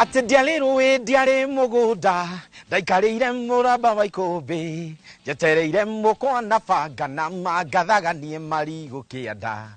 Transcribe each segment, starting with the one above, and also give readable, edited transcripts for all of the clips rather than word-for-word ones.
Atĩ ndiarĩ rũĩ, ndiarĩ mũgũnda, ndaikarĩire mũramba wa ikũmbĩ, njetereire mũkwa na banga na mangathaganie marigũ kĩanda.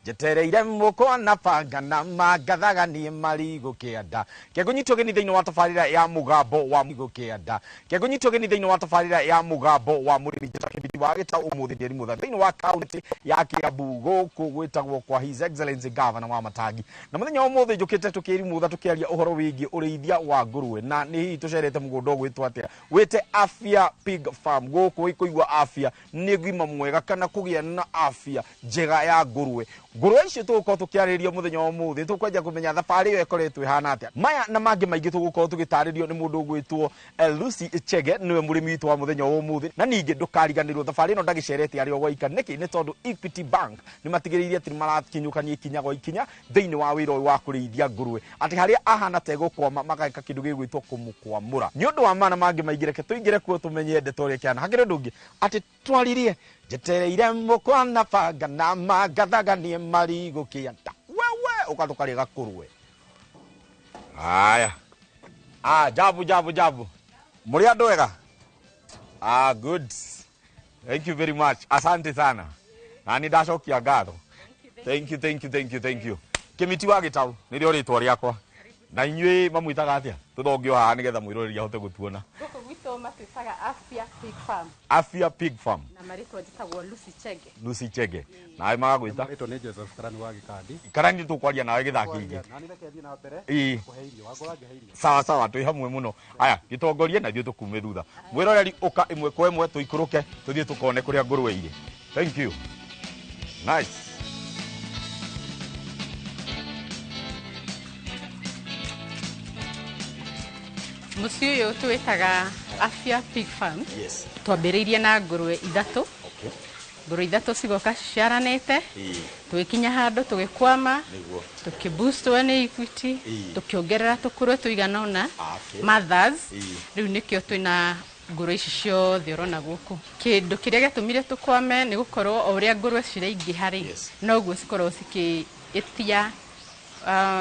Njetereire mũkwa na banga na mangathaganie marigũ kĩanda. Kengũnyitwo gĩni thĩinĩ wa tabarĩra ya Mũgambo wa Marigũ Kĩanda. Kengũnyitwo gĩni thĩinĩ wa tabarĩra ya Mũgambo wa Mũrĩmi. Njĩtagwo Kĩbindi wa Gĩtaũ, ũmũthĩ ndĩrĩ mũtha thĩinĩ wa kaunti ya Kiambu, gũkũ gwĩtagwo kwa His Excellency Governor wa Matangi. Na mũthenya wa ũmũthĩ njũkĩte tũkĩrimũtha tũkĩaria ũhoro wĩgiĩ ũrĩithia wa ngũrũwe, na nĩ hihi tũcerete mũgũnda ũgwĩtwo atĩa, wĩte Afia Pig Farm. Gũkũ kũigua afia nĩ ũgima mwega kana kũgĩa na afia njega ya ngũrũwe. Ngũrũwe icio tũgũkorwo tũkĩarĩrĩria mũthenya wa ũmũthĩ, tũkwenja kũmenya thabarĩ ĩyo ĩkoretwo ĩhana atĩa. Maya na mangĩ maingĩ tũgũkorwo tũgĩtarĩrio nĩ mũndũ ũgwĩtwo Lucy Chege, nĩwe mũrĩmi witũ wa mũthenya wa ũmũthĩ. Na ningĩ ndũkariganĩrwo thabarĩ ĩno ndagĩcerete arĩ o gwaika. Nĩkĩ? Nĩ tondũ Equity Bank nĩ matigĩrĩire atĩ nĩ marakinyũkania ikinya gwa ikinya thĩinĩ wa wĩra ũyũ wa kũrĩithia ngũrũwe, atĩ harĩa ahana ta egũkwama mageka kĩndũ gĩgwĩtwo kũmũkwamũra. Nĩ ũndũ wa mana mangĩ maingĩ, reke tũingĩre kuo tũmenye ndeto ũrĩa ĩkĩhana. Hakĩrĩ ũndũ ũngĩ atĩ twaririe, njetereire mũkwa na banga na mangathaganie marigũ kĩanda. Wewe ũka tũkarĩe gakũrũwe. Haya. Ah, jabu jabu jabu. Mũrĩ andũ ega? Ah, good. Thank you very much. Asante sana. Na nĩ ndacokia ngatho. Thank you, thank you, thank you, thank you. Kĩmiti wa Gĩtaũ nĩrĩo rĩtwa rĩakwa. Na inyuĩ mamwĩtaga atĩa? Tũthongio haha nĩgetha mwĩroreri ahote gũtuona. Gũkũ gwitũ matwĩtaga Afia Pig Farm. Afia Pig Farm. Na marĩtwa njĩtagwo Lucy Chege. Lucy Chege. Nawe magagwĩta? Marĩtwa nĩ Joseph Karani wa Gĩkandi. Karani, tũkwaria nawe gĩthaa kĩingĩ. Na nĩ reke thiĩ na mbere kũhe irio. Wangora ngĩhe irio. Sawa sawa, twĩ hamwe mũno. Aya, gĩtongorie na ithuĩ tũkume thutha. Mwĩroreri, ũka ĩmwe kwa ĩmwe tũikũrũke tũthiĩ tũkone kũrĩa ngũrũwe irĩ. Thank you. Nice. Mũciĩ ũyũ tũwĩtaga Afia Pig Farm. Yes. Twambĩrĩirie na ngũrũwe ithatũ. Okay. Ngũrũwe ithatũ cigoka ciciaranĩte. Tũgĩkinya handũ tũgĩkwama. Nĩguo. Tũkĩboostwo nĩ Equity. Tũkĩongerera tũkũrwe tũigana ũna. Okay. Mothers. Rĩu nĩkĩo twĩna ngũrũwe ici ciothe ũrona gũkũ. Kĩndũ kĩrĩa gĩatũmire tũkwame nĩ gũkorwo o ũrĩa ngũrũwe ciraingĩha rĩ, noguo cikoragwo cikĩĩtia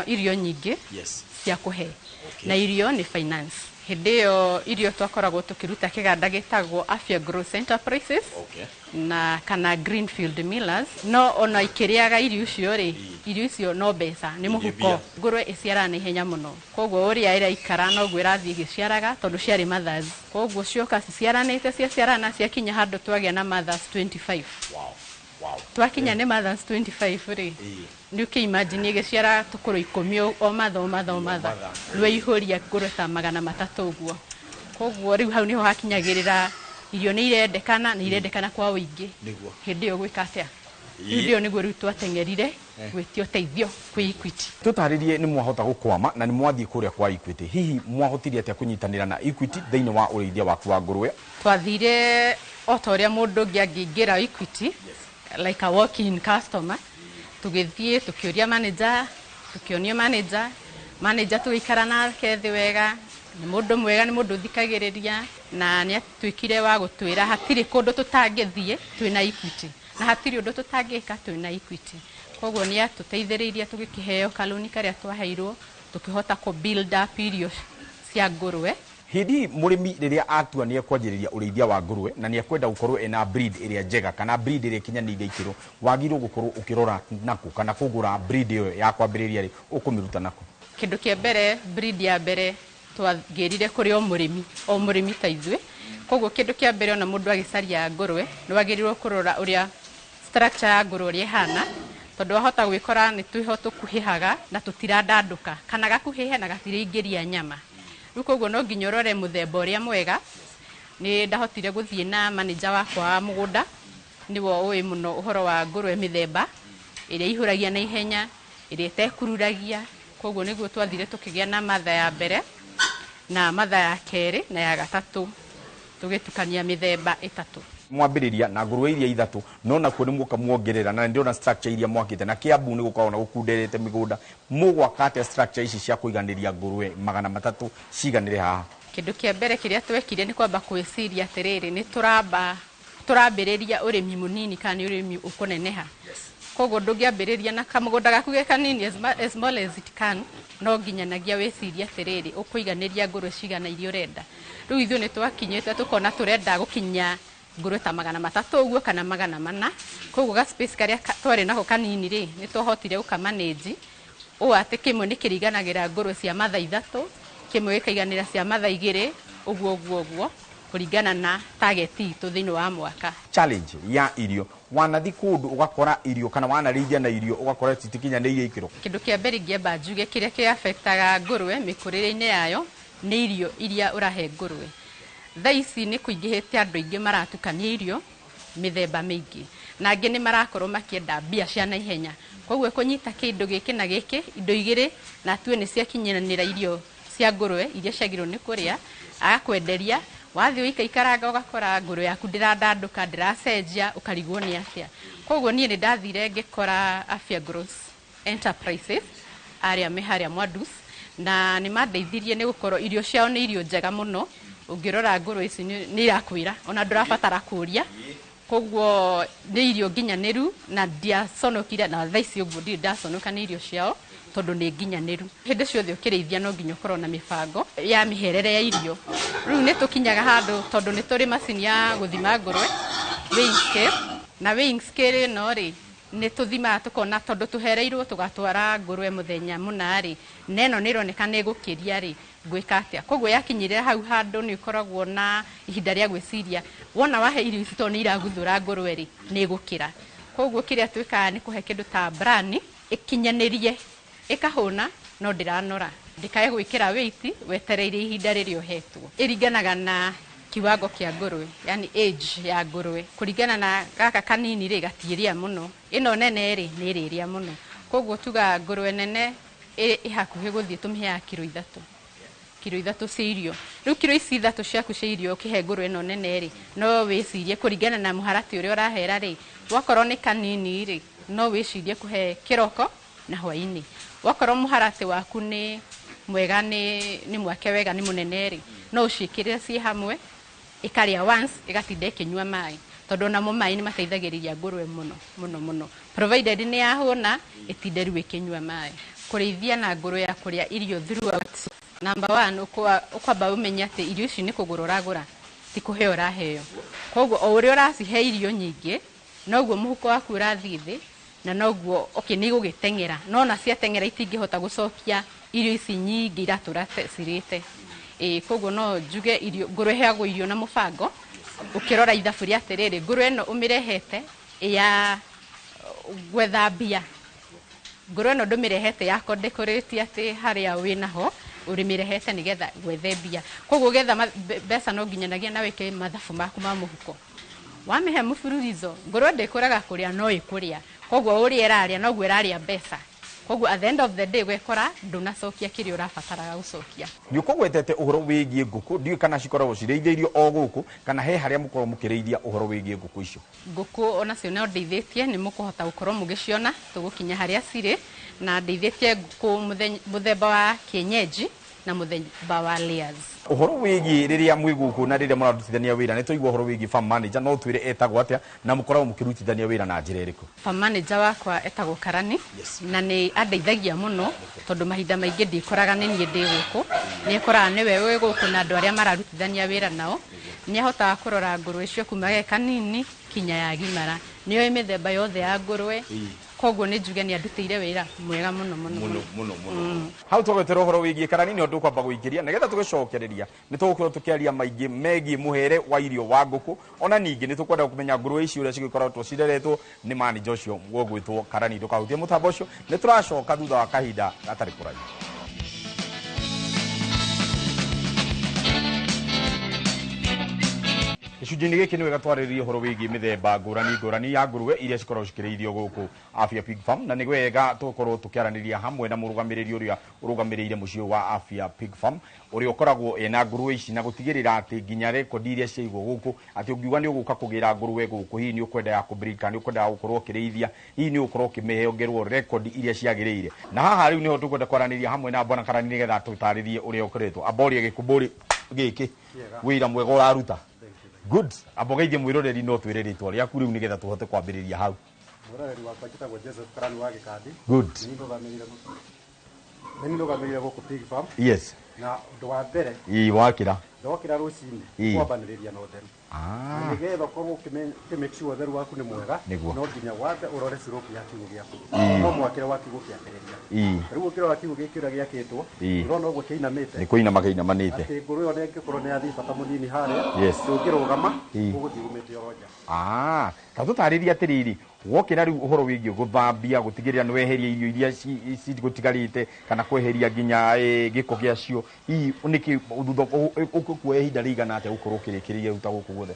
irio nyingĩ cia kũhe. Okay. Na irio nĩ finance. Hĩndĩ ĩyo irio twakoragwo tũkĩruta kĩganda gĩtagwo Afia Growth Enterprises. Okay. Na kana Greenfield Millers. No ona ikĩrĩaga irio icio rĩ, irio icio no mbeca, nĩ mũhuko. Mbia. Ngũrũwe ĩciaraga na ihenya mũno. Koguo ũrĩa ĩraikara noguo ĩrathiĩ ĩgĩciaraga tondũ ciarĩ mothers. Koguo cioka ciciaranĩte, ciaciarana ciakinya handũ twagĩa na mothers 25. Wow. Wow. Twakinya nĩ mothers 25 rĩ, nĩ ũkĩ-imagine ĩgĩciara tũkũrũ 10 o matha o matha o matha. Nĩwaihũria ngũrũwe ta 300 ũguo. Koguo rĩu hau nĩho hakinyagĩrĩra irio nĩ irendekana, nĩ irendekana kwa ũingĩ. Nĩguo. Hĩndĩ ĩyo gwĩka atĩa? Hĩndĩ ĩyo nĩguo rĩu twateng'erire gwĩtia ũteithio kwĩ Equity. Tũtarĩrie nĩ mwahota gũkwama na nĩ mwathiĩ kũrĩa kwa Equity. Hihi mwahotire atĩa kũnyitanĩra na Equity thĩinĩ wa ũrĩithia waku wa ngũrũwe? Twathire o ta ũrĩa mũndũ ũngĩ angĩingĩra Equity, like a walk-in customer. Tũgĩthiĩ tũkĩũria manager, tũkĩonio manager, manager tũgĩikara nake thĩ wega, nĩ mũndũ mwega, nĩ mũndũ ũthikagĩrĩria, na nĩ atuĩkire wa gũtwĩra hatirĩ kũndũ tũtangĩthiĩ twĩna Equity, na hatirĩ ũndũ tũtangĩka twĩna Equity. Koguo nĩ atũteithĩrĩirie tũgĩkĩheo kalũni karĩa twaheirwo, tũkĩhota kũ build up irio cia ngũrũwe. Hĩndĩ mũrĩmi rĩrĩa atua nĩ ekwanjĩrĩria ũrĩithia wa ngũrũwe na nĩ ekwenda gũkorwo ena breed ĩrĩa njega kana breed ĩrĩa ĩkinyanĩire ikĩro, wagĩrĩirwo gũkorwo ũkĩrora nakũ kana kũgũra breed ĩyo ya kwambĩrĩria rĩ, ũkũmĩruta nakũ? Kĩndũ kĩa mbere, breed ya mbere twagĩrire kũrĩ o mũrĩmi, o mũrĩmi ta ithuĩ. Koguo kĩndũ kĩa mbere ona mũndũ agĩcaria ngũrũwe, nĩ wagĩrĩirwo kũrora ũrĩa structure ya ngũrũwe ũrĩa ĩhana, tondũ wahota gwĩkora nĩ twĩho tũkuhĩhaga na tũtirandandũka, kana gakuhĩhe na gatiraingĩria nyama. Rĩu koguo no nginya ũrore mũthemba ũrĩa mwega. Nĩ ndahotire gũthiĩ na manager wakwa wa mũgũnda, nĩwe ũĩ mũno ũhoro wa ngũrũwe mĩthemba, ĩrĩa ĩihũragia na ihenya, ĩrĩa ĩtekururagia. Koguo nĩguo twathire tũkĩgĩa na matha ya mbere, na matha ya kerĩ, na ya gatatũ, tũgĩtukania mĩthemba ĩtatũ. Mwambĩrĩria na ngũrũwe iria ithatũ, no nakuo nĩ muoka muongerera, na ndĩrona structure iria mwakĩte, na Kiambu nĩ gũkoragwo na gũkunderete mĩgũnda. Mũgwaka atĩa structure ici cia kũiganĩria ngũrũwe 300 ciganĩre haha? Kĩndũ kĩa mbere kĩrĩa twekire nĩ kwamba kwĩciria atĩrĩrĩ, nĩ tũrambĩrĩria ũrĩmi mũnini kana nĩ ũrĩmi ũkũneneha. Koguo ndũngĩambĩrĩria na kamũgũnda gaku ge kanini, as small as it can, no nginyanagia wĩcirie atĩrĩrĩ, ũkũiganĩria ngũrwe cigana iria ũrenda. Rĩu ithuĩ nĩ twakinyĩte tũkona tũrenda gũkinya ngũrwe ta 300 ũguo kana 400. Koguo ga space karĩa twarĩ nako kanini rĩ, nĩ twahotire gũkamanage ũũ atĩ kĩmwe nĩ kĩriganagĩra ngũrwe cia mathaa 3, kĩmwe gĩkaiganĩra cia mathaa 2, ũguo ũguo ũguo kũringana na target itũ thĩinĩ wa mwaka. Challenge ya irio, wanathi kũndũ ũgakora irio kana wanarĩithia na irio ũgakora citikinyanĩirie ikĩro. Kĩndũ kĩa mbere ingĩamba njuge kĩrĩa kĩ-affectaga ngũrwe mĩkũrĩre-inĩ yayo nĩ irio iria ũrahe ngũrwe. Thaa ici nĩ kũingĩhĩte andũ aingĩ maratukania irio mĩthemba mĩingĩ, na angĩ nĩ marakorwo makĩenda mbia cia naihenya. Koguo kũnyita kĩndũ gĩkĩ na gĩkĩ, indo igĩrĩ, na atue nĩ ciakinyanĩra irio cia ngũrwe iria ciagĩrĩirwo nĩ kũrĩa, agakwenderia. Wathiĩ ũikaikaranga ũgakora ngũrwe yaku ndĩrandandũka, ndĩracenjia, ũkarigwo nĩ atĩa. Koguo niĩ nĩ ndathire ngĩkora Afia Growth Enterprises arĩa me harĩa Mwadus, na nĩ mandeithirie nĩ gũkorwo irio ciao nĩ irio njega mũno. Ũngĩrora ngũrwe ici nĩ irakwĩra, ona ndũrabatara kũria. Koguo nĩ irio nginyanĩru na ndiaconokire, na thaa ici ũguo ndirĩ ndaconoka nĩ irio ciao tondũ nĩ nginyanĩru. Hĩndĩ ciothe ũkĩrĩithia no nginya ũkorwo na mĩbango ya mĩherere ya irio. Rĩu nĩ tũkinyaga handũ tondũ nĩ tũrĩ macini ya gũthima ngũrwe, weighing scale, na weighing scale ĩno rĩ, nĩ tũthimaga tũkona tondũ tũhereirwo tũgatwara ngũrwe mũthenya mũna rĩ, na ĩno nĩ ĩroneka nĩ ĩgũkĩria rĩ, ngwĩka atĩa. Koguo yakinyĩrĩra hau handũ nĩ ũkoragwo na ihinda rĩa gwĩciria, wona wahe irio ici tondũ nĩ iraguthũra ngũrwe rĩ, nĩ ĩgũkĩra. Koguo kĩrĩa twĩkaga nĩ kũhe kĩndũ ta brani ĩkinyanĩrie, ĩkahũna no ndĩranora, ndĩkae gwĩkĩra weight wetereire ihinda rĩrĩa ũhetwo. Ĩringanaga na kiwango kĩa ngũrwe, yani age ya ngũrwe. Kũringana na gaka kanini rĩ, gatiĩrĩa mũno, ĩno nene rĩ, nĩ ĩrĩrĩa mũno. Koguo tugaga ngũrwe nene ĩ hakuhĩ gũthiĩ tũmĩheaga kiro 3. Kiro 3 cia irio. Rĩu kiro ici 3 ciaku cia irio ũkĩhe ngũrwe ĩno nene rĩ, no wĩcirie kũringana na mũharatĩ ũrĩa ũrahera rĩ, wakorwo nĩ kanini rĩ, no wĩcirie kũhe kĩroko na hwaĩ-inĩ. Wakorwo mũharatĩ waku nĩ mwega, nĩ mwake wega, nĩ mũnene rĩ, no ũciĩkĩrĩre ciĩ hamwe, ĩkarĩa once, ĩgatinda ĩkĩnyua maĩ, tondũ onamo maĩ nĩ mateithagĩrĩria ngũrwe mũno mũno mũno, provided nĩ yahũna ĩtinde rĩu ĩkĩnyua maĩ. Kũrĩithia na ngũrwe ya kũrĩa irio throughout, number 1, ũkwamba ũmenye atĩ irio ici nĩ kũgũra ũragũra, ti kũheo ũraheo. Koguo o ũrĩa ũracihe irio nyingĩ, noguo mũhuko waku ũrathiĩ thĩ, na noguo okay, nĩ igũgĩteng'era, no ona ciateng'era itingĩhota gũcokia irio ici nyingĩ iratũra cirĩte. Koguo no njuge irio, ngũrwe ĩheagwo irio na mũbango, ũkĩrora ithabu rĩa atĩrĩrĩ, ngũrwe ĩno ũmĩrehete ya gwetha mbia, ngũrwe ĩno ndũmĩrehete ya kũdecorate atĩ harĩa wĩnaho, ũrĩmĩrehete nĩgetha gwethe mbia. Koguo ũgĩetha mbeca no nginyanagia na wĩke mathabu maku ma mũhuko. Wamĩhe mũbururizo, ngũrwe ndĩkũraga kũrĩa no ĩkũrĩa. Koguo ũrĩa ĩrarĩa noguo ĩrarĩa mbeca. Koguo at the end of the day gwekora ndũnacokia kĩrĩa ũrabataraga gũcokia. Nĩ ũkũgwetete ũhoro wĩgiĩ ngũkũ, ndiũĩ kana cikoragwo cirĩithĩirio o gũkũ kana he harĩa mũkoragwo mũkĩrĩithia ũhoro wĩgiĩ ngũkũ icio. Ngũkũ onacio no ndeithĩtie, nĩ mũkũhota gũkorwo mũgĩciona, tũgũkinya harĩa cirĩ, na ndeithĩtie ngũkũ mũthemba wa kienyeji na mũthemba wa layers. Ũhoro wĩgiĩ rĩrĩa mwĩ gũkũ na rĩrĩa mũrarutithania wĩra, nĩ twaigua ũhoro wĩgiĩ farm manager, no twĩre etagwo atĩa na mũkoragwo mũkĩrutithania wĩra na njĩra ĩrĩkũ? Farm manager wakwa etagwo Karani. Yes. Na nĩ andeithagia mũno tondũ mahinda maingĩ ndikoraga nĩ niĩ ndĩ gũkũ, nĩ ekoraga nĩwe wĩ gũkũ na andũ arĩa mararutithania wĩra nao. Nĩ ahotaga kũrora ngũrwe icio kuma ge kanini kinya ya gimara, nĩoĩ mĩthemba yothe ya ngũrwe. Koguo nĩ njuge nĩ andutĩire wĩra mwega mũno mũno mũno mũno mũno. Hau twagwetera ũhoro wĩgiĩ Karani nĩho tũkwamba gũikĩria nĩgetha tũgĩcokereria nĩ tũgũkorwo tũkĩaria maingĩ megiĩ mũhere wa irio wa ngũkũ, ona ningĩ nĩ tũkwenda kũmenya ngũrwe ici ũrĩa cigĩkoretwo cireretwo nĩ manager ũcio ũgwĩtwo Karani. Ndũkahutie mũtambo ũcio, nĩ tũracoka thutha wa kahinda gatarĩ kũraihu. Gĩcunjĩ-inĩ gĩkĩ nĩ wega twarĩrĩrie ũhoro wĩgiĩ mĩthemba ngũrani ngũrani ya ngũrwe iria cikoragwo cikĩrĩithio gũkũ Afia Pig Farm, na nĩ wega tũkorwo tũkĩaranĩria hamwe na mũrũgamĩrĩri ũrĩa ũrũgamĩrĩire mũciĩ wa Afia Pig Farm, ũrĩa ũkoragwo ena ngũrwe ici na gũtigĩrĩra atĩ nginya rekondi iria ciaigwo gũkũ, atĩ ũngiuga nĩ ũgũka kũgĩra ngũrwe gũkũ, hihi nĩ ũkwenda ya kũbreed kana nĩ ũkwenda gũkorwo ũkĩrĩithia, hihi nĩ ũgũkorwo ũkĩmĩhe rekondi iria ciagĩrĩire. Na haha rĩu nĩho tũkwenda kwaranĩria hamwe na Bwana Karani nĩgetha tũtarĩrie ũrĩa ũkoretwo. Amborie gĩkũmbũri gĩkĩ wĩra mwega ũraruta. Good. Ambogeithie mwĩroreri no twĩre rĩtwa rĩaku rĩu nĩgetha tũhote kwambĩrĩria hau. Mwĩroreri wakwa, njĩtagwo Joseph Karani wa Gĩkandi. Good. Nĩ nĩrũgamĩrĩire gũkũ pig farm. Na ũndũ wa mbere, Ii wakĩra. Ndokĩra rũcinĩ, kwambanĩrĩria na ũtheru. Na nĩgetha ũkorwo ũkĩ make sure ũtheru waku nĩ mwega, no nginya wambe ũrore slope ya kiugũ gĩaku. No mwakĩre wa kiugũ kĩambĩrĩria. Rĩu ũngĩrora kiugũ gĩkĩ ũrĩa gĩakĩtwo, ũrona ũguo kĩinamĩte. Nĩ kũinama kĩinamanĩte. Atĩ ngũrwe ĩyo ĩngĩkorwo nĩ yathiĩ bata mũnini harĩa, ndũngĩrũgama, ũgũthiĩ ũmĩte oro nja. Ta tũtarĩrie atĩrĩrĩ, wokĩra rĩu ũhoro wĩgiĩ gũthambia, gũtigĩrĩra nĩ weheria irio iria cigũtigarĩte kana kweheria nginya gĩko gĩacio, hihi nĩkĩ thutha ũkuoya ihinda rĩigana atĩa gũkorwo ũkĩrĩkĩrĩria rĩu ta gũkũ guothe?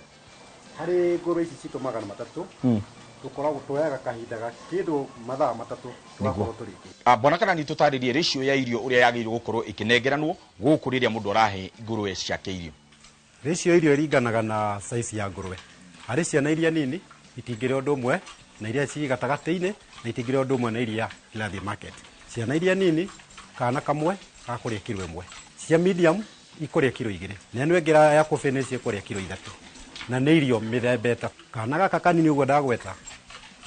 Harĩ ngũrwe ici citũ 300, tũkoragwo tuoyaga kahinda ga kĩndũ mathaa 3 tũgakorwo tũrĩkĩtie. Bwana Karani, tũtarĩrie ratio ya irio ũrĩa yagĩrĩirwo gũkorwo ĩkĩnengeranwo gũkũ rĩrĩa mũndũ arahe ngũrwe ciake irio. Ratio irio ĩringanaga na size ya ngũrwe. Harĩ ciana iria nini itingĩrĩa ũndũ ũmwe na iria ci gatagatĩ-inĩ, na itingĩrĩa ũndũ ũmwe na iria irathiĩ market. Ciana iria nini kana kamwe gakũrĩa kiro 1, cia medium ikũrĩa kiro 2, na ĩno ĩngĩ ya kũfinish ĩkũrĩa kiro 3, na nĩ irio mĩthemba ĩtatũ. Kana gaka kanini ũguo ndagweta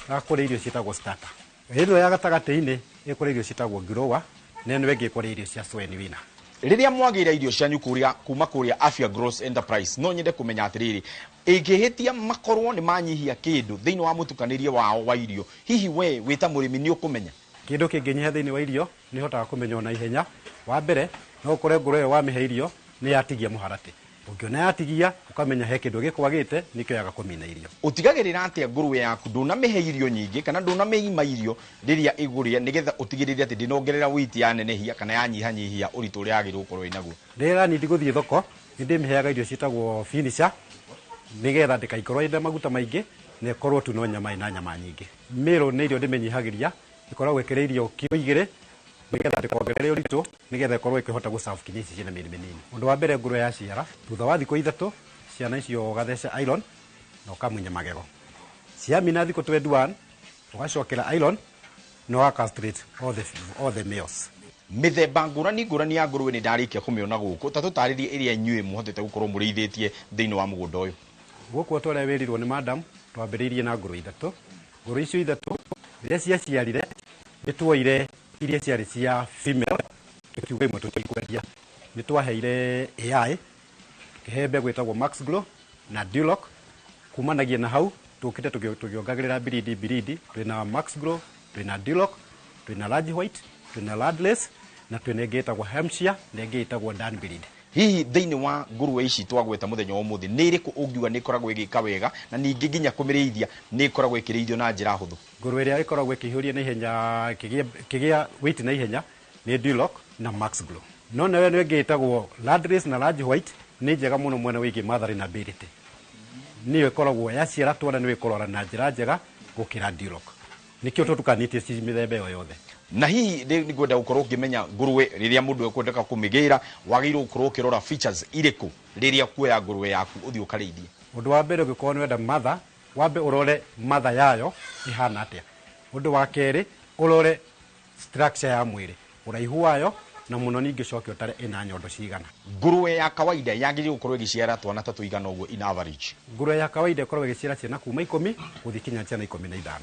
gakũrĩa irio ciĩtagwo starter, ĩno ya gatagatĩ-inĩ ĩkũrĩa irio ciĩtagwo grower, na ĩno ĩngĩ ĩkũrĩa irio cia Swen Winner. Rĩrĩa mwagĩra irio cianyu kuma kũrĩa Afia Gross Enterprise, no nyende kũmenya atĩrĩrĩ, ĩngĩhĩtia makorwo nĩ manyihia kĩndũ thĩinĩ wa mũtukanĩrie wao wa irio, hihi we wĩ ta mũrĩmi nĩ ũkũmenya? Kĩndũ kĩngĩnyiha thĩinĩ wa irio nĩ hotaga kũmenya ona ihenya. Wa mbere, no ũkore ngũrwe ĩyo wamĩhe irio nĩ yatigia mũharatĩ. Ũngĩona yatigia, ũkamenya he kĩndũ gĩkwagĩte, nĩkĩo yaga kũmina irio. Ũtigagĩrĩra atĩa ngũrwe yaku ndũnamĩhe irio nyingĩ kana ndũnamĩima irio rĩrĩa ĩgũrĩa, nĩgetha ũtigĩrĩre atĩ ndĩnongerera weight ya nenehia kana yanyihanyihia ũritũ ũrĩa yagĩrĩirwo gũkorwo ĩnaguo? Rĩrĩa nĩ gũthiĩ thoko, nĩ ndĩmĩheaga irio ciĩtagwo finisher, nĩgetha ndĩkaikorwo ĩna maguta maingĩ, na ĩkorwo tu no nyama ĩna nyama nyingĩ. Mĩro nĩ irio ndĩmĩnyihagĩria, ĩkoragwo ĩkĩrĩa irio kiro 2, nĩgetha ndĩkongerere ũritũ, nĩgetha ĩkorwo ĩkĩhota gũserve kinya ici ciĩna mĩĩrĩ mĩnini. Ũndũ wa mbere, ngũrwe yaciara, thutha wa thikũ 3, ciana icio ũgatheca iron na ũkamunya magego. Ciamina thikũ 21, ũgacokera iron na ũgacastrate all the males. Mĩthemba ngũrani ngũrani ya ngũrwe nĩ ndarĩkia kũmĩona gũkũ, ta tũtarĩrie ĩrĩa inyuĩ mũhotete gũkorwo mũrĩithĩtie thĩinĩ wa mũgũnda ũyũ. Gũkũ ta ũrĩa wĩrirwo nĩ madam, twambĩrĩirie na ngũrwe 3. Ngũrwe icio 3 rĩrĩa ciaciarire, nĩ tuoire iria ciarĩ cia female, tũkiuga imwe tũtikwendia. Nĩ twaheire AI, tũkĩhe mbegũ ĩtagwo Max Glow na Duloc. Kumanagia na hau tũkĩte tũkĩongagĩrĩra biridi biridi, twĩna Max Glow, twĩna Duloc, twĩna Large White, twĩna Ladless, na twĩna ĩngĩ ĩtagwo Hampshire na ĩngĩ ĩtagwo Dan Breed. Hihi thĩinĩ wa ngũrwe ici twagweta mũthenya wa ũmũthĩ, nĩ ĩrĩkũ ũngiuga nĩ ĩkoragwo ĩgĩka wega na ningĩ nginya kũmĩrĩithia nĩ ĩkoragwo ĩkĩrĩithio na njĩra hũthũ? Ngũrwe ĩrĩa ĩkoragwo ĩkĩihũria na ihenya, ĩkĩgĩa weight na ihenya nĩ Duloc na Max Glow. No nayo ĩno ĩngĩ ĩtagwo Ladless na Large White nĩ njega mũno mwena wĩgiĩ mothering ability. Nĩyo ĩkoragwo yaciara twana nĩyo ĩkũrora na njĩra njega gũkĩra Duloc. Nĩkĩo tũtukanĩtie ci mĩthemba ĩyo yothe. Na hihi nĩ ngwenda gũkorwo ũkĩmenya ngũrwe rĩrĩa mũndũ ekwendeka kũmĩgĩra, wagĩrĩirwo gũkorwo ũkĩrora features irĩkũ rĩrĩa kuoya ngũrwe yaku ũthiĩ ũkarĩithie? Ũndũ wa mbere, ũngĩkorwo nĩ wenda mother, wambe ũrore mother yayo ĩhana atĩa. Ũndũ wa kerĩ, ũrore structure ya mwĩrĩ, ũraihu wayo, na mũno ningĩ ũcoke ũtare ĩna nyondo cigana. Ngũrwe ya kawaida yagĩrĩirwo gũkorwo ĩgĩciara twana ta tũigana ũguo in average? Ngũrwe ya kawaida ĩkoragwo ĩgĩciara ciana kuma 10 gũthiĩ kinya ciana 15.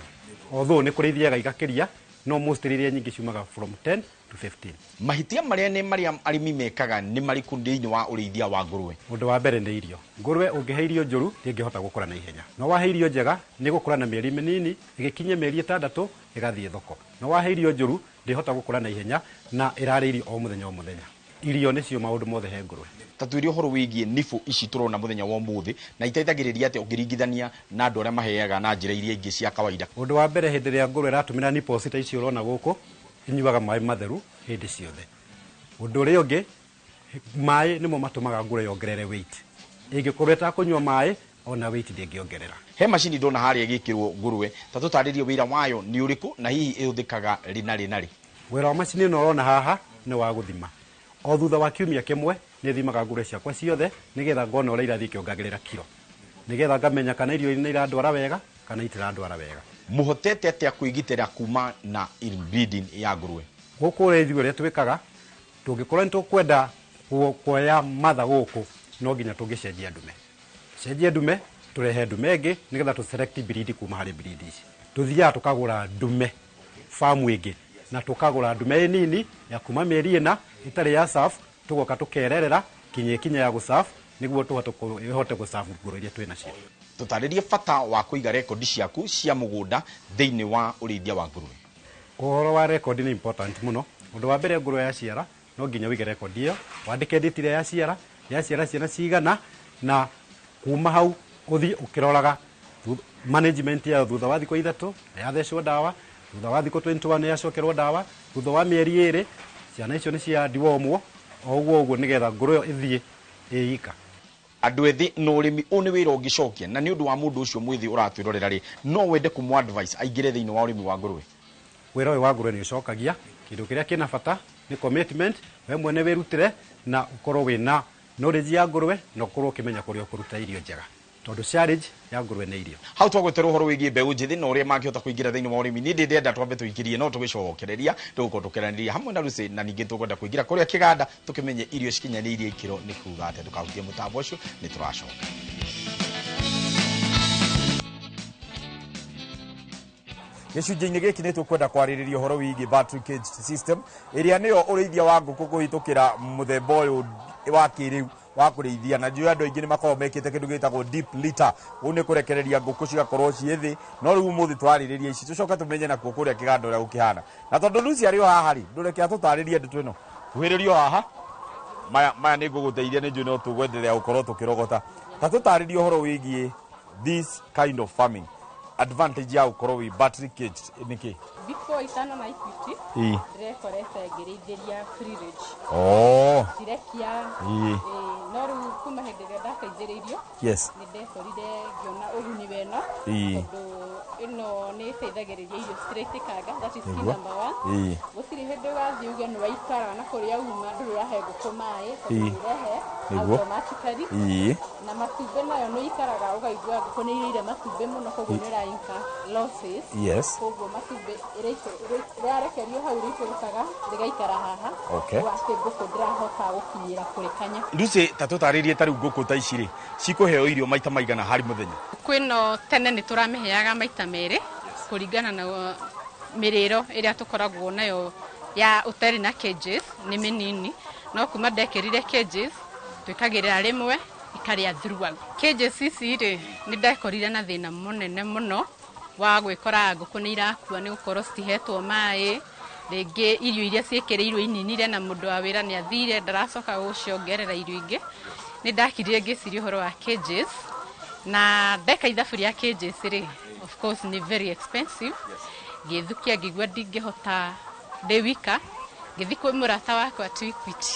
Although nĩ kũrĩ ithiaga igakĩria, no most iria nyingĩ ciumaga from 10 to 15. Mahĩtia marĩa nĩ marĩa arĩmi mekaga nĩ marĩkũ thĩinĩ wa ũrĩithia wa ngũrwe? Ũndũ wa mbere nĩ irio. Ngũrwe ũngĩhe irio njũru ndĩngĩhota gũkũra na ihenya. No wahe irio njega nĩ gũkũra na mĩeri mĩnini, ĩgĩkinyia mĩeri 6 ĩgathiĩ thoko. No wahe irio njũru ndĩhota gũkũra na ihenya na ĩrarĩa irio o mũthenya o mũthenya. Irio nĩcio maũndũ mothe he ngũrwe. Ta twĩre ũhoro wĩgiĩ nibũ ici tũrona mũthenya wa ũmũthĩ, na iteithagĩrĩria atĩa ũngĩringithania na andũ arĩa maheaga na njĩra iria ingĩ cia kawaida? Ũndũ wa mbere, hĩndĩ ĩrĩa ngũrwe ĩratũmĩra nipples ta ici ũrona gũkũ, ĩnyuaga maĩ matheru hĩndĩ ciothe. Ũndũ ũrĩa ũngĩ, maĩ nĩmo matũmaga ngũrwe yongerere weight. Ĩngĩkorwo ĩtakũnyua maĩ, ona weight ndĩngĩongerera. He macini ndona harĩa ĩgĩkĩrwo ngũrwe, ta tũtarĩrie wĩra wayo nĩ ũrĩkũ na hihi ĩhũthĩkaga rĩ na rĩ na rĩ? Wĩra wa macini ĩno ũrona haha nĩ wa gũthima. O thutha wa kiumia kĩmwe nĩ thimaga ngũrwe ciakwa ciothe nĩgetha ngona ũrĩa irathiĩ ikĩongagĩrĩra kiro, nĩgetha ngamenya kana irio nĩ irandwara wega kana itirandwara wega. Mũhotete atĩa kwĩgitĩra kuma na inbreeding ya ngũrwe? Gũkũ ũrĩa ithuĩ ũrĩa twĩkaga, tũngĩkorwo nĩ tũkwenda kuoya matha gũkũ, no nginya tũngĩcenjia ndume. Cenjia ndume, Tũrehe ndume ĩngĩ nĩgetha tũ select breed kuma harĩ breed ici. Tũthiaga tũkagũra ndume famu ĩngĩ, na tũkagũra ndume nini ya kuma mĩeri 4 ĩtarĩ ya serve, tũgoka tũkererera kinya ĩkinye ya gũserve nĩguo tũhote gũserve ngũrwe iria twĩ nacio. Tũtarĩrie bata wa kũiga rekondi ciaku cia mũgũnda thĩinĩ wa ũrĩithia wa ngũrwe. Ũhoro wa rekondi nĩ important mũno. Ũndũ wa mbere, ngũrwe yaciara no nginya ũige rekondi ĩyo, wandĩke date ĩrĩa yaciara, yaciara ciana cigana, na kuma hau ũthiĩ ũkĩroraga management yayo. Thutha wa thikũ 3 yathecwo ndawa, thutha wa thikũ 21 yacokerwo ndawa, thutha wa mĩeri 2 ciana icio nĩ cia dewormwo, o ũguo ũguo nĩgetha ngũrwe ĩyo ĩthiĩ ĩika. Andũ ethĩ na ũrĩmi ũyũ nĩ wĩra ũngĩcokia, na nĩ ũndũ wa mũndũ ũcio mwĩthĩ ũratwĩrorera rĩ, no wende kũmũ advice aingĩre thĩinĩ wa ũrĩmi wa ngũrwe? Wĩra ũyũ wa ngũrwe nĩ ũcokagia. Kĩndũ kĩrĩa kĩna bata nĩ commitment, we mwene wĩrutĩre na ũkorwo wĩna knowledge ya ngũrwe na ũkorwo ũkĩmenya kũrĩa ũkũruta irio njega, tondũ challenge ya ngũrwe nĩ irio. Hau twagwetera ũhoro wĩgiĩ mbeũ njĩthĩ na ũrĩa mangĩhota kũingĩra thĩinĩ wa ũrĩmi. Niĩ ndĩndenda twambe tũingĩrie, no tũgĩcokereria tũgũkorwo tũkĩaranĩria hamwe na Lucy, na ningĩ tũkwenda kũingĩra kũrĩa kĩganda tũkĩmenye irio cikinyanĩirie ikĩro nĩ kuga atĩa. Ndũkahutie mũtambo ũcio, nĩ tũracoka. Gĩcunjĩ-inĩ gĩkĩ nĩ tũkwenda kwarĩrĩria ũhoro wĩgiĩ battery cage system, ĩrĩa nĩyo ũrĩithia wa ngũkũ kũhĩtũkĩra mũthemba ũyũ wa kĩrĩu wa kũrĩithia. Na njũĩ andũ aingĩ nĩ makoragwo mekĩte kĩndũ gĩtagwo deep litter, ũũ nĩ kũrekereria ngũkũ cigakorwo ciĩ thĩ, no rĩu ũmũthĩ twarĩrĩria ici tũcoke tũmenye nakuo kũrĩa kĩganda ũrĩa gũkĩhana. Na tondũ Lucy arĩ o haha rĩ, ndũreke atũtarĩrie ndeto ĩno. Kuhĩrĩrio haha, maya nĩ ngũgũteithia, nĩ njũĩ no tũgwenderea gũkorwo tũkĩrogota. Ta tũtarĩrie ũhoro wĩgiĩ this kind of farming, advantage ya gũkorwo wĩ battery cage nĩ kĩ? Before itano na Equity, ndĩrekorete ngĩrĩithĩria free range. Ndirekia. No rĩu kuma hĩndĩ ĩrĩa ndateithĩrĩirio, nĩ ndekorire ngĩona ũguni weno, tondũ ĩno nĩ ĩteithagĩrĩria irio citiraitĩkanga, that is key number 1. Gũtirĩ hĩndĩ ũgathiĩ uge nĩ waikara na kũrĩa uma ndũrĩ ũrahe ngũkũ maĩ, tondũ nĩ ũrehe automatically. Na matumbĩ nayo nĩ ũikaraga ũkaigua ngũkũ nĩ irĩire matumbĩ mũno, koguo nĩ ũra incur losses. Koguo matumbĩ rĩrarekerio hau rĩikũrũkaga rĩgaikara haha. Ũguo atĩ ngũkũ ndĩrahota gũkinyĩra kũrĩkanya. Lucy, ta tũtarĩrie ta rĩu ngũkũ ta ici rĩ, cikũheo irio maita maigana harĩ mũthenya? Ngũkũ ĩno tene nĩ tũramĩheaga maita 2 kũringana na mĩrĩro ĩrĩa tũkoragwo nayo ya ũtarĩ na cages nĩ mĩnini, no kuma ndekĩrire cages twĩkagĩrĩra rĩmwe ikarĩa throughout. Cages ici rĩ, nĩ ndekorire na thĩna mũnene mũno wa gwĩkora ngũkũ nĩ irakua nĩ gũkorwo citihetwo maĩ, rĩngĩ irio iria ciĩkĩrĩirwo ininire na mũndũ wa wĩra nĩ athire ndaracoka gũciongerera irio ingĩ. Nĩ ndakirire ngĩciria ũhoro wa cages, na ndeka ithabu rĩa cages rĩ, of course nĩ very expensive. Ngĩthukia ngĩigua ndingĩhota ndĩ wika, ngĩthiĩ kwĩ mũrata wakwa tu Equity,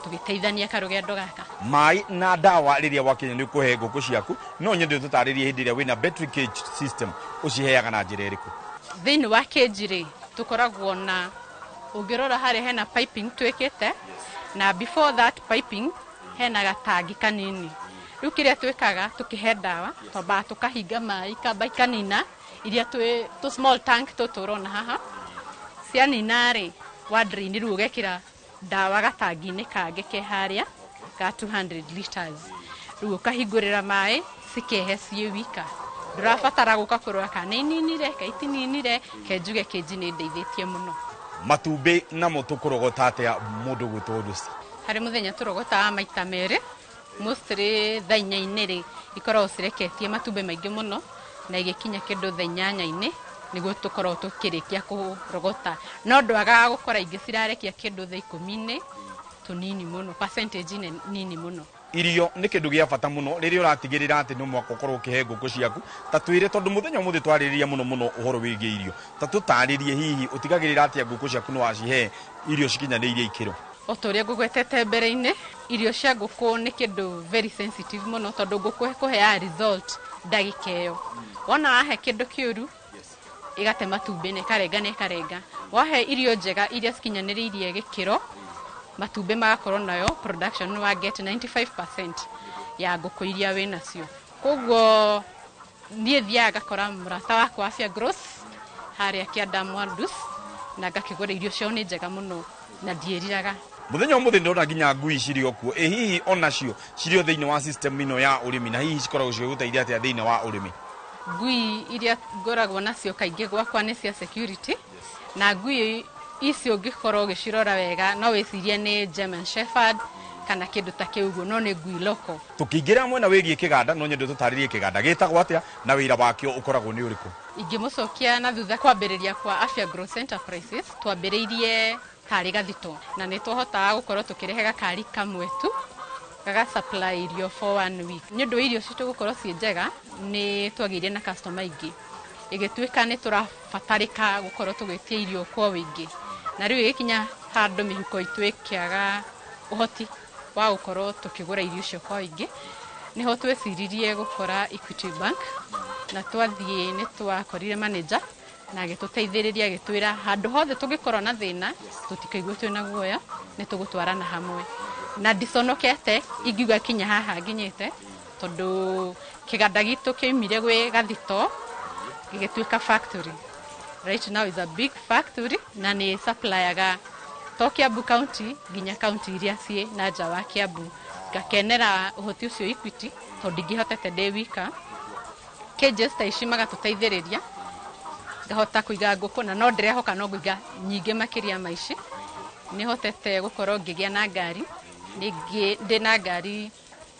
tũgĩteithania karũgendo gaka. Maĩ na ndawa rĩrĩa wakinya nĩ ũkũhe ngũkũ ciaku, no nyende ũtũtarĩrie hĩndĩ ĩrĩa wĩna battery cage system ũciheaga na njĩra ĩrĩkũ? Thĩinĩ wa cage rĩ, tũkoragwo na, ũngĩrora harĩa hena piping twĩkĩte, na before that piping hena gatangi kanini. Rĩu kĩrĩa twĩkaga tũkĩhe ndawa, twambaga tũkahinga maĩ ikamba ikanina iria twĩ tũ small tank tũtũ ũrona haha. Cianina rĩ, wa drain rĩu ũgekĩra ndawa gatangi-inĩ kangĩ ke harĩa ga 200 liters. Rĩu ũkahingũrĩra maĩ cikehe ciĩ wika. Ndũrabatara gũka kũrora kana nĩ ininire, ka itininire, ke njuge cage nĩ ndeithĩtie mũno. Matumbĩ namo tũkũrogota atĩa mũndũ gwĩtwo Lucy? Harĩ mũthenya tũrogotaga maita 2, mostly thaa 4 rĩ, ikoragwo cireketie matumbĩ maingĩ mũno, na igĩkinya kĩndũ thaa 8 nĩguo tũkorwo tũkĩrĩkia kũrogota. No ndwagaga gũkora ingĩ cirarekia kĩndũ thaa 10 tũnini mũno, percentage nini mũno. Irio nĩ kĩndũ gĩa bata mũno rĩrĩa ũratigĩrĩra atĩ no mũhaka ũkorwo ũkĩhe ngũkũ ciaku. Ta twĩre, tondũ mũthenya ũmũthĩ twarĩrĩria mũno mũno ũhoro wĩgiĩ irio, ta tũtarĩrie hihi ũtigagĩrĩra atĩa ngũkũ ciaku nĩ wacihe irio cikinyanĩirie ikĩro? O ta ũrĩa ngũgwetete mbere-inĩ, irio cia ngũkũ nĩ kĩndũ very sensitive mũno, tondũ ngũkũ ĩkũheaga result ndagĩka ĩyo. Wona wahe kĩndũ kĩũru, ĩgate matumbĩ na ĩkarenga na ĩkarenga. Wahe irio njega iria cikinyanĩrĩirie gĩkĩro, matumbĩ magakorwo nayo production wa get 95% ya ngũkũ iria wĩnacio. Koguo niĩ thiaga ngakora mũrata wakwa Afya Growth harĩa Kĩanda Mwandus, na ngakĩgũra irio ciao nĩ njega mũno na ndiĩriraga. Muthenya umuthi ndona nginya ngui cirĩ o kuo. Ĩ hihi onacio cirĩ o thĩinĩ wa system ĩno ya ũrĩmi, na hihi cikoragwo cigĩgũteithia atĩa thĩinĩ wa ũrĩmi? Ngui iria ngoragwo nacio kaingĩ gwakwa nĩ cia security, na ngui icio ũngĩkorwo ũgĩcirora wega no wĩcirie nĩ German Shepherd kana kĩndũ ta kĩu ũguo, no nĩ ngui local. Tũkĩingĩra mwena wĩgiĩ kĩganda, no nyende tũtarĩrie kĩganda gĩtagwo atĩa na wĩra wakĩo ũkoragwo nĩ ũrĩkũ. Ingĩmũcokia na thutha kwambĩrĩria kwa Afya Growth Enterprises, twambĩrĩirie tarĩ gathito, na nĩ twahotaga gũkorwo tũkĩrehe gakari kamwe tu gaga supply irio for one week. Nĩ ũndũ wa irio citũ gũkorwo ciĩ njega, nĩ twagĩire na customer aingĩ, ĩgĩtuĩka nĩ tũrabatarĩka gũkorwo tũgĩtia irio kwa wĩingĩ, na rĩu ĩgĩkinya handũ mĩhuko itũ ĩkĩaga ũhoti wa gũkorwo tũkĩgũra irio icio kwa wĩingĩ. Nĩho tweciririe gũkora Equity Bank, na twathiĩ nĩ twakorire manager na agĩtũteithĩrĩria, agĩtwĩra handũ hothe tũngĩkorwo na thĩna tũtikaigue twĩna guoya, nĩ tũgũtwarana hamwe. Na ndiconokete ingiuga kinya haha nginyĩte, tondũ kĩganda gitũ kĩoimire gwĩ gathito gĩgĩtuĩka factory. Right now is a big factory, na nĩ supplyaga to Kiambu County nginya county iria ciĩ na nja wa Kiambu. Ngakenera ũhoti ũcio Equity, tondũ ndingĩhotete ndĩ wika. Cages ta ici magatũteithĩrĩria, ngahota kũiga ngũkũ, na no ndĩrehoka no ngũiga nyingĩ makĩria ma ici. Nĩ hotete gũkorwo ngĩgĩa na ngari, ndĩ na ngari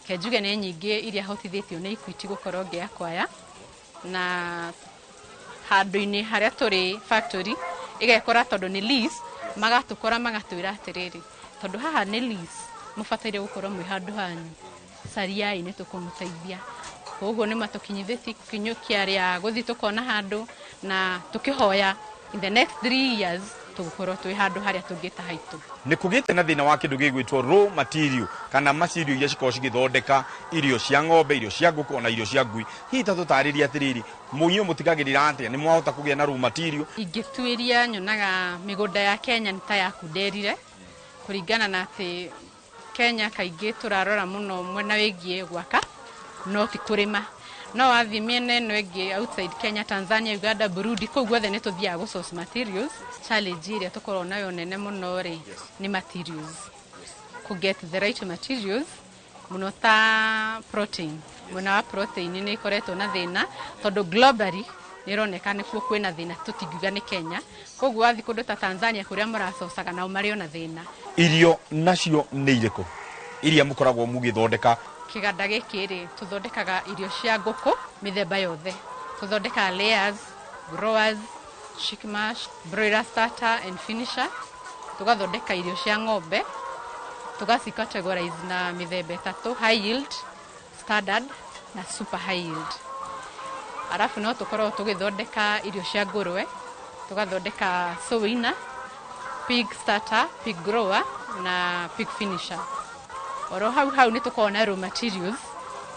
ke njuge nĩ nyingĩ iria hotithĩtio nĩ Equity gũkorwo ngĩakwaya, na handũ-inĩ harĩa tũrĩ factory ĩgekora tondũ nĩ lease, magatũkora magatwĩra atĩrĩrĩ, tondũ haha nĩ lease, mũbataire gũkorwo mwĩ handũ hanyu, cariai nĩ tũkũmũteithia. Koguo nĩ matũkinyithĩtie kinyũkia rĩa gũthiĩ tũkona handũ, na tũkĩhoya in the next 3 years tũgũkorwo twĩ handũ harĩa tũngĩta haitũ. Nĩ kũgĩte na thĩna wa kĩndũ gĩgwĩtwo raw material, kana material iria cikoragwo cigĩthondeka irio cia ng'ombe, irio cia ngũkũ, ona irio cia ngui. Hihi ta tũtarĩrie atĩrĩrĩ, mũinyuĩ mũtigagĩrĩra atĩa nĩ mwahota kũgĩa na raw material? Ingĩtuĩria nyonaga mĩgũnda ya Kenya nĩ ta yakunderire, kũringana na atĩ Kenya kaingĩ tũrarora mũno mwena wĩgiĩ gwaka no ti kũrĩma. No wathiĩ mĩena ĩno ĩngĩ outside Kenya, Tanzania, Uganda, Burundi, kũu guothe nĩ tũthiaga gũ source materials. Challenge ĩrĩa tũkoragwo nayo nene mũno rĩ, nĩ materials. Kũ get the right materials mũno ta protein. Mwena wa protein nĩ ĩkoretwo na thĩna tondũ globally nĩ ĩroneka nĩkuo kwĩna thĩna, tũtingiuga nĩ Kenya. Koguo wathiĩ kũndũ ta Tanzania kũrĩa mũracocaga nao marĩ ona thĩna. Irio nacio nĩ irĩkũ iria mũkoragwo mũgĩthondeka? Kĩganda gĩkĩ rĩ, tũthondekaga irio cia ngũkũ mĩthemba yothe. Tũthondekaga layers, growers, chick mash, broiler starter and finisher. Tũgathondeka irio cia ng'ombe, tũgaci categorize na mĩthemba ĩtatũ: high yield, standard na super high yield. Arabu no tũkorwo tũgĩthondeka irio cia ngũrwe, tũgathondeka soina, pig starter, pig grower na pig finisher. Oro hau hau nĩ tũkoragwo na raw materials.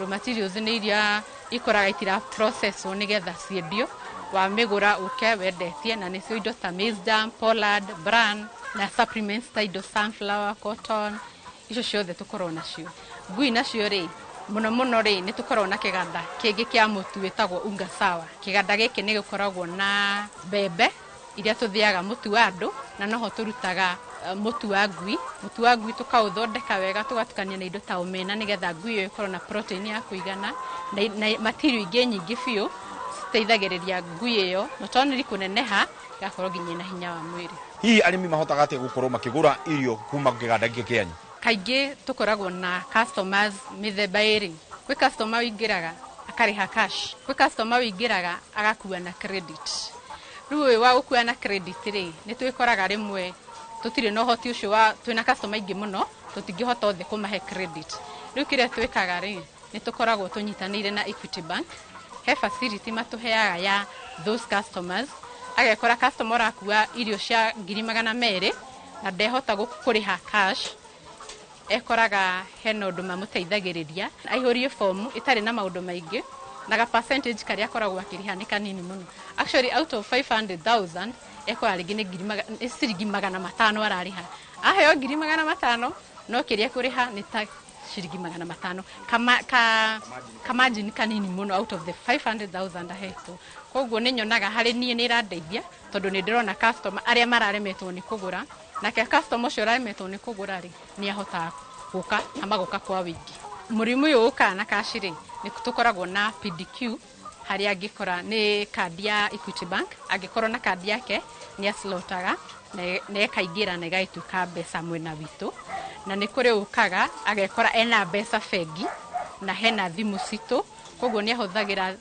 Raw materials nĩ iria ikoraga itira processwo nĩgetha ciendio, wamĩgũra ũke wendetie, na nĩcio indo ta maize germ, pollard, bran na supplements ta indo sunflower, cotton, icio ciothe tũkoragwo nacio. Ngui nacio rĩ, mũno mũno rĩ, nĩ tũkoragwo na kĩganda kĩngĩ kĩa mũtu wĩtagwo Unga Sawa. Kĩganda gĩkĩ nĩ gĩkoragwo na mbembe iria tũthĩaga mũtu wa andũ, na noho tũrutaga mũtu wa ngui. Mũtu wa ngui tũkaũthondeka wega, tũgatukania na indo ta omena nĩgetha ngui ĩyo ĩkorwo na protein ya kũigana, na material ingĩ nyingĩ biũ citeithagĩrĩria ngui ĩyo not only kũneneha, ĩgakorwo nginya ĩna hinya wa mwĩrĩ. Hihi arĩmi mahotaga atĩa gũkorwo makĩgũra irio kuma kĩganda gĩkĩ kĩanyu? Kaingĩ tũkoragwo na customers mĩthemba ĩrĩ. Kwĩ customer ũingĩraga akarĩha cash, kwĩ customer ũingĩraga agakua na credit. Rĩu ũyũ wa gũkua na credit rĩ, nĩ twĩkoraga rĩmwe tũtirĩ na ũhoti ũcio wa twĩna customer aingĩ mũno, tũtingĩhota othe kũmahe credit. Rĩu kĩrĩa twĩkaga rĩ, nĩ tũkoragwo tũnyitanĩire na Equity Bank, he facility matũheaga ya those customers. Agekora customer ũrakua irio cia 200,000 na ndehota kũrĩha cash, ekoraga hena ũndũ mamũteithagĩrĩria aihũrie fomu ĩtarĩ na maũndũ maingĩ, na ga percentage karĩa akoragwo akĩrĩha nĩ kanini mũno. Actually out of 500,000 ekora rĩngĩ nĩ nĩ ciringi 500 ararĩha. Aheo 500,000, no kĩrĩa ekũrĩha nĩ ta ciringi 500, ka margin kanini mũno out of the 500,000 ahetwo. Koguo nĩ nyonaga harĩ niĩ nĩ ĩrandeithia, tondũ nĩ ndĩrona customer arĩa mararemetwo nĩ kũgũra Nake customer ũcio ũraremetwo nĩ kũgũra rĩ, nĩ ahotaga gũka na magoka kwa wĩingĩ. Mũrimũ ũyũ ũkaga na cash rĩ, nĩ tũkoragwo na PDQ harĩa angĩkora nĩ kandi ya Equity Bank, angĩkorwo na kandi yake nĩ aclotaga na ĩkaingĩra na ĩgagĩtuĩka mbeca mwena witũ. Na nĩ kũrĩ ũkaga agekora ena mbeca bengi na hena thimũ citũ, koguo nĩ ahũthagĩra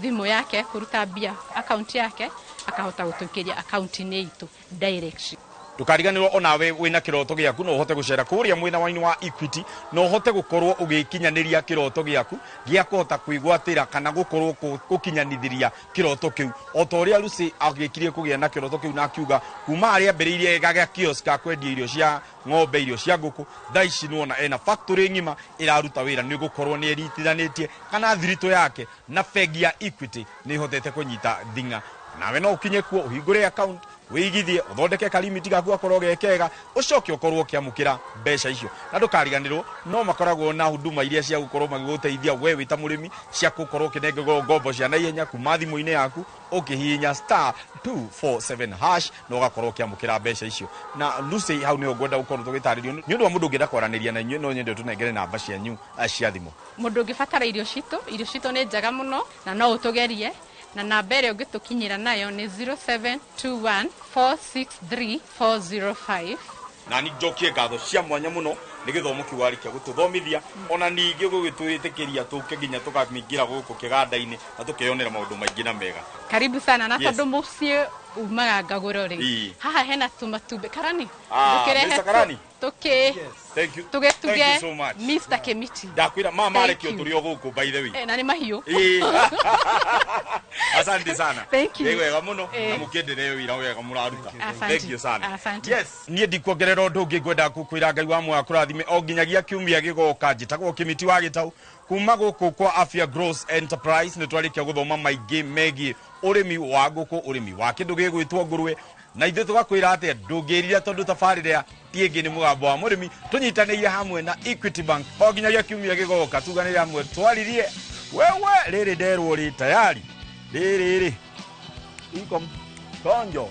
thimũ yake kũruta mbia akaunti yake akahota gũtũikĩria akaunti-inĩ itũ direct. Ndũkariganĩrwo onawe wĩna kĩroto gĩaku no ũhote gũcera kũrĩa mwena wa Equity na ũhote gũkorwo ũgĩkinyanĩria kĩroto gĩaku gĩa kũhota kwĩgwatĩra kana gũkorwo gũkinyanithĩria kĩroto kĩu o ta ũrĩa Lucy agĩkirie kũgĩa na kĩroto kĩu na akiuga kuma harĩa ambĩrĩirie gagĩa kiosk ga kwendia irio cia ng'ombe, irio cia ngũkũ, thaa ici nĩwona ena factory ng'ima ĩraruta wĩra nĩ gũkorwo nĩ eritithanĩtie kana thiritũ yake na bengi ya Equity nĩ ĩhotete kũnyita thing'a. Nawe no ũkinye kuo ũhingũre account wĩigithie ũthondeke karimiti gaku gakorwo ge kega ũcoke ũkorwo ũkĩamũkĩra mbeca icio. Na ndũkariganĩrwo no makoragwo na huduma iria cia gũkorwo magĩgũteithia we wĩ ta mũrĩmi cia gũkorwo ũkĩnengerwo ngombo cia naihenya kuma thimũ-inĩ yaku ũkĩhihinya star 247 hash na ũgakorwo ũkĩamũkĩra mbeca icio. Na Lucy, hau nĩho ngwenda gũkorwo tũgĩtarĩrio nĩ ũndũ wa mũndũ ũngĩenda kwaranĩria na inyuĩ no nyende ũtũnengere namba cianyu cia thimũ. Mũndũ ũngĩbatara irio citũ, irio citũ nĩ njega mũno na no ũtũgerie, na namba ĩrĩa ũngĩtũkinyĩra nayo nĩ 0721 463 405. Na nĩ njokie ngatho cia mwanya mũno nĩ gĩthomo kĩu warĩkia gũtũthomithia ona ningĩ gũgĩtwĩtĩkĩria tũke nginya tũkamĩingĩra gũkũ kĩganda-inĩ na tũkeyonera maũndũ maingĩ na mega. Karibu sana. Na tondũ mũciĩ umaga ngagũro rĩ, haha hena tũmatumbĩ karani. Mr. Karani. Thank you. Tũgĩtuge. Thank you so much. Mr. Kemiti. Ndakwĩra ma marekio tũrĩ o gũkũ by the way. Na nĩ mahiũ. Asante sana. Thank you. Nĩ wega mũno na mũkĩendelee wĩra wega mũraruta. Thank you sana. Asante. Yes, niĩ ndikuongerera ũndũ ũngĩ ngwenda gũkwĩra Ngai wa muoyo akũrathime o nginyagia kiumia gĩgoka. Njĩtagwo Kĩmiti wa Gĩtau kuma gũkũ kwa Afya Growth Enterprise. Nĩ twarĩkia gũthoma maingĩ megiĩ ũrĩmi wa ngũkũ, ũrĩmi wa kĩndũ gĩgwĩtwo ngũrwe, na ithuĩ tũgakwĩra atĩa ndũngĩrira tondũ tabarĩra ti ĩngĩ nĩ mũgambo wa mũrĩmi. Tũnyitanĩire hamwe na Equity Bank o nginyagia kiumia gĩgoka, tuganĩre hamwe twaririe wewe rĩrĩ nderwo rĩ tayari rĩrĩ rĩ iko tonjo.